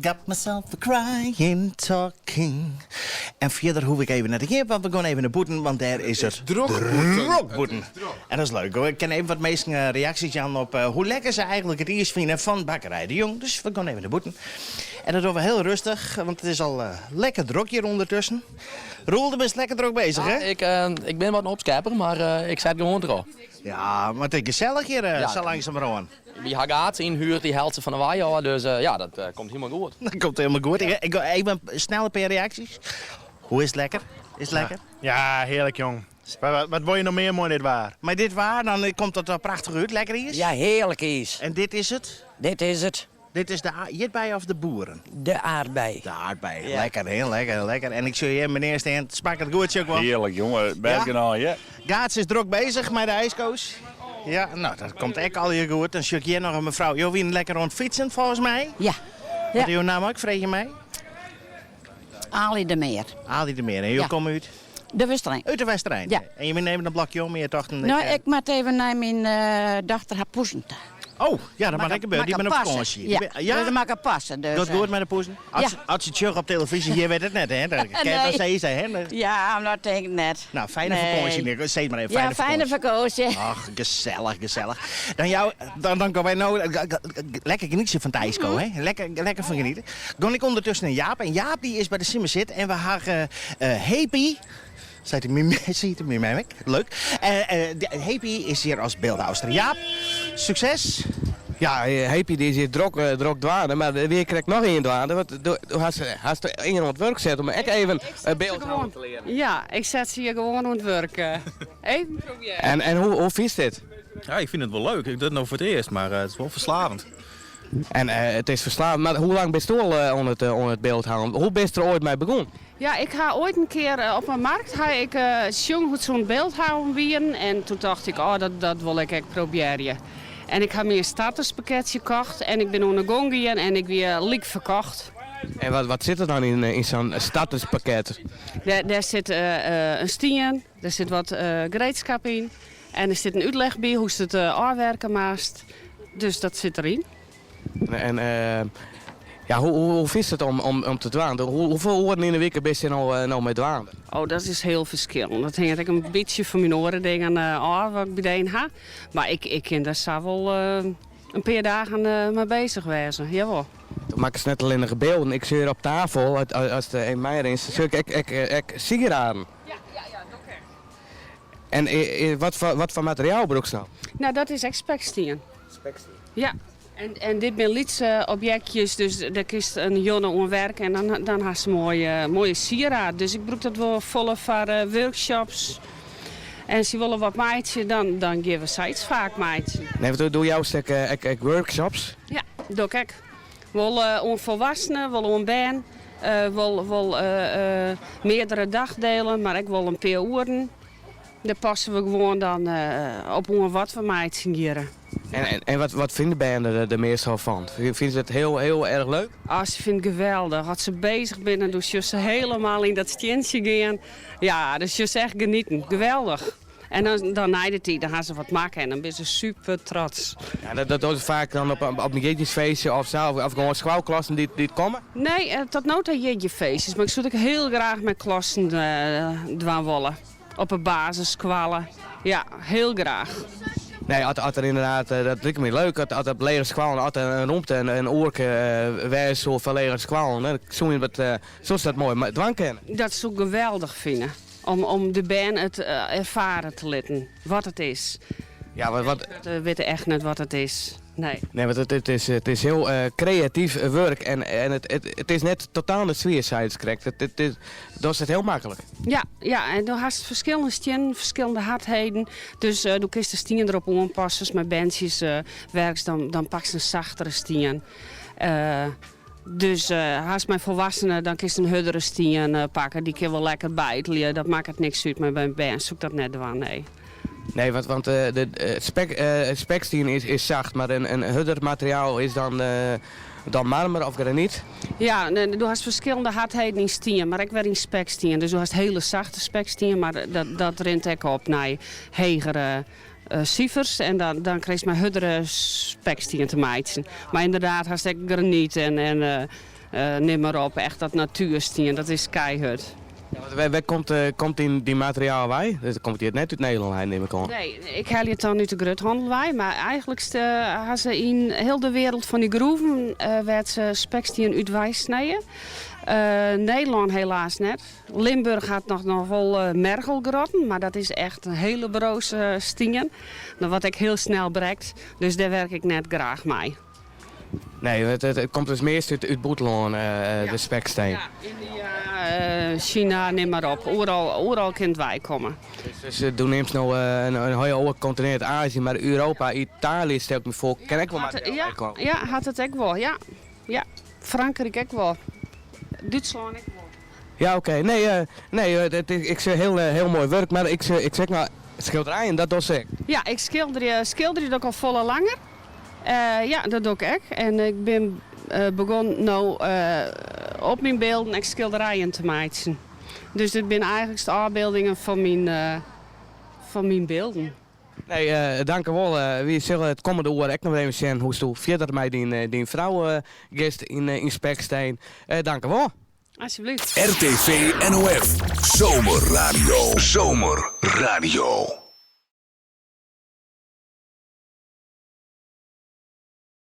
Got myself a crying talking. En fierder hoef ik even net te gean, want we gean even nei bûten, want dêr is it drok bûten. En dat is leuk. Ik kin even wat minsken eh, reaksjes jaan op eh, hoe lekker se eigentlik it iis fine fan Bakkerij de Jong. Dus we gean even nei bûten. En dat dogge we hiel rêstich, want it is al eh, lekker drok hjir ûndertusken. Roel, do bist lekker drok beuzich, hè? Ik, ik bin wat in opskepper, mar ik set gewoan troch. Ja, mar it is gesellich hjir ja, sa langsumerhân. Wy ha Gaats ynhuerd, dy helpt se fan de wei ôf, dus ja, dat komt hielendal goed. Dat komt hielendal goed. Ik, ik, even snel in pear reaksjes. Hoe is it lekker? Is it lekker? Ja, hearlik jong. Wat, wat wol je noch mear mei dit waar? Mei dit waar, dan komt dat der prachtich út. Lekker iis? Ja, hearlik iis. En dit is it? Dit is it. Dit is de ierdbei of de boeren? De aardbei. De aardbei. Ja. Lekker, heel lekker, lekker. En ik sjoch hjir menear stean. Smakket goed, sjoch ik wol. Hearlik, jonge. Bêst genôch, ja. Gaats is drok beuzich mei de ijsko's. Ja, no, dat komt ek allegear goed. Dan sjoch ik hjir noch in mefrou. Jo wiene lekker oan it fytsen, folgens my? Ja. Wat is jo namme ek, freegje my? Ali de Meer. Ali de Meer. En jo Ja. komme út? De Westerein. Út de Westerein? Ja. En je binne even in blokje om, je tochten... No, ik moat even nei myn dochter har poezen ta. Oh, ja, dat moat ek gebeure. Dy binne op fakânsje. Ja, ja? Dus dat moat ik passe. Dus, Docht goed mei de poezen? As, ja. as se it sjogge op televyzje, hjir wit it net, hè? Dat kin Nee. dat sizze, hè? Ja, dat tink ik net. No, fijne Nee. fakânsje. Sis mar even, Ja, fijne fijne fakânsje. fakânsje. Ach, gesellich, gesellich. Dan, jou, dan, dan gean wy no lekker genietsje fan it ijsko, hè? Lekker, lekker fan genietsje. Gean ik ûndertusken nei Jaap. En Jaap dy is by de Simmersit en we ha Happy. Seit er my, siet er my mei. Leuk. Happy is hjir as byldhouster. Jaap, sukses. Ja, Happy dy is hjir drok, drok dwaande, mar der wie krekt noch ien dwaande. Want do, do hast, hast ien oan it wurk set om ek even byldhouwen te learen. Ja, ik set se hjir gewoan oan it wurk. Even probearje. En, en hoe, hoe fynst dit? Ja, ik fyn it wol leuk. Ik doch it no foar it earst, mar it is wol ferslaavjend. En it is ferslaavjend, mar hoe lang bist do al oan it, oan it byldhouwen? Hoe bist der oait mei begûn? Ja, ik ha oait in kear op in markt ha ik sjoen hoe't se oan it byldhouwen wienen en toen tocht ik, oh, dat, dat wol ik ek probearje. En ik ha my in starterspakketsje kocht en ik bin oan de gong gien en ik wie lyk ferkocht. En wat, wat sit der dan yn, yn sa'n starterspakket? Dêr, dêr sit in stien, dêr sit wat gereedskap yn en der sit in útleg by hoe'tst it ôfwerke moatst. Dus dat sit deryn. En ja, hoe, hoe, hoe fynst it om, om, om te dwaan? Hoe, hoefolle oeren yn 'e wike bist hjir no, no mei dwaande? Oh, dat is hiel ferskillend. Dat hinget ek in bytsje fan myn oare dingen ôf wat ik by dien ha. Mar ik, ik kin dêr sa wol in pear dagen mei beuzich wêze. Jawol. Do makkest net allinnich bylden. Ik sjoch hjir op tafel, as de even meirinst, sjoch ik ek, ek, ek sieraden. Ja, ja, ja, doch ik ek. En wat foar, wat foar materiaal brûkst no? No, dat is ek spekstien. Spekstien? Ja. En, en dit binne lytse objektjes, dus dêr kinst in jûn oan werke en dan, dan hast in moaie, moaie sieraad. Dus ik brûk dat wol folle foar workshops. En sy wolle wat meitsje, dan, dan gean we sayts faak meitsjen. Nee, want do joust ek, ek, ek workshops? Ja, doch ik ek. Wol oan folwoeksenen, wol oan bern, wol, wol meardere dagdelen, mar ek wol in pear oeren. Dêr passe we gewoan dan op oan wat we meitsjen geane. En, en, en wat, wat fine de bern der, der meastal fan? Fine se it hiel, hiel erch leuk? Ah, se fine it geweldich. As se beuzich binne, dan sjochst se hielendal yn dat stientsje gean. Ja, dan sjochst se echt genieten. Geweldich. En dan, dan nei de tiid, dan ha se wat makke en dan binne se super trots. Ja, dat, dat docht faak dan op, op in jierdeisfeestje of sa, of, of gewoan skoalklassen dy't, dy't komme? Nee, tot no ta jierdeifeestjes, mar ik soe it ek hiel graach mei klassen dwaan wolle. Op 'e basisskoalle. Ja, hiel graach. Nee, as, as der ynderdaad, dat liket my leuk, as, as op legere skoallen, as der in romte en in oerke wêze soe foar legere skoallen, dan soe je dat, soe se dat moai dwaan kinne. Dat soe ik geweldich fine, om, om de bern it erfare te litten, wat it is. Ja, wat, wat... Se witte echt net wat it is. Nee. Nee, want it, it is, it is hiel kreatyf wurk en, en it, it, it is net totaal net swier, seidest krekt. It, it, it, dat is hiel maklik. Ja, ja, en do hast ferskillende stiennen, ferskillende hurdheden. Dus do kinst de stien derop oanpasse. Ast mei berntsjes werkst, dan, dan pakst in sachtere stien. Dus hast mei folwoeksenen, dan kinst in hurdere stien pakke. Dy kin wol lekker beitelje, dat makket niks út. Mar by bern soe ik dat net dwaan, nee. Nee, want, want de, it spek, it spekstien is, is sacht, mar in, in hurder materiaal is dan, dan marmer of granyt. Ja, do hast ferskillende hurdheden yn stien, mar ek wer yn spekstien. Dus do hast hiele sachte spekstien, mar dat, dat rint ek op nei hegere sifers. En dan, dan krijst mei hurdere spekstien te meitsjen. Mar ynderdaad hast ek granyt en, en. Nim mar op, echt dat natuerstien, dat is keihurd. Ja, want wêr, wêr komt, komt dyn, dyn materiaal wei? Dat komt hjir net út Nederlân wei, nim ik oan. Nee, ik helje it dan út de gruthannel wei. Mar eigentlik ha se yn hiel de wereld fan dy groeven wêr't se spekstien út wei snijen. Nederlân helaas net. Limburg hat noch, noch wol mergelgrotten, mar dat is echt in hele broze stien. Wat ek hiel snel brekt, dus dêr werk ik net graach mei. Nee, it, it, it komt dus meast út it bûtenlân, de speksteen. Ja, Yndia, Sina, nim mar op. Oeral, oeral kin it weikomme. Dus, dus do neamst no in, in hiele oar kontinint, Azië, mar Europa, Italië stel ik my foar, kin ek wol materiaal weikomme. Ja, hat it ek wol, ja. Ja, Frankryk ek wol. Dútslân ek wol. Ja, oké. Nee, nee, it, ik sjoch hiel, hiel moai wurk, mar ik, ik sjoch no skilderijen, dat dochst ek. Ja, ik skilderje, skilderje doch ik al folle langer. Ja, dat doch ik ek. En ik bin begûn no op myn bylden ek skilderijen te meitsjen. Dus dit binne eigentlik de ôfbyldingen fan myn, fan myn bylden. Nee, dankewol. Wy sille it kommende oere ek noch even sjen hoe'tsto fierder mei dyn, dyn frou giest yn, yn Speksteen. Dankewol. Alsjeblieft. RTV NOF Zomerradio. Zomerradio.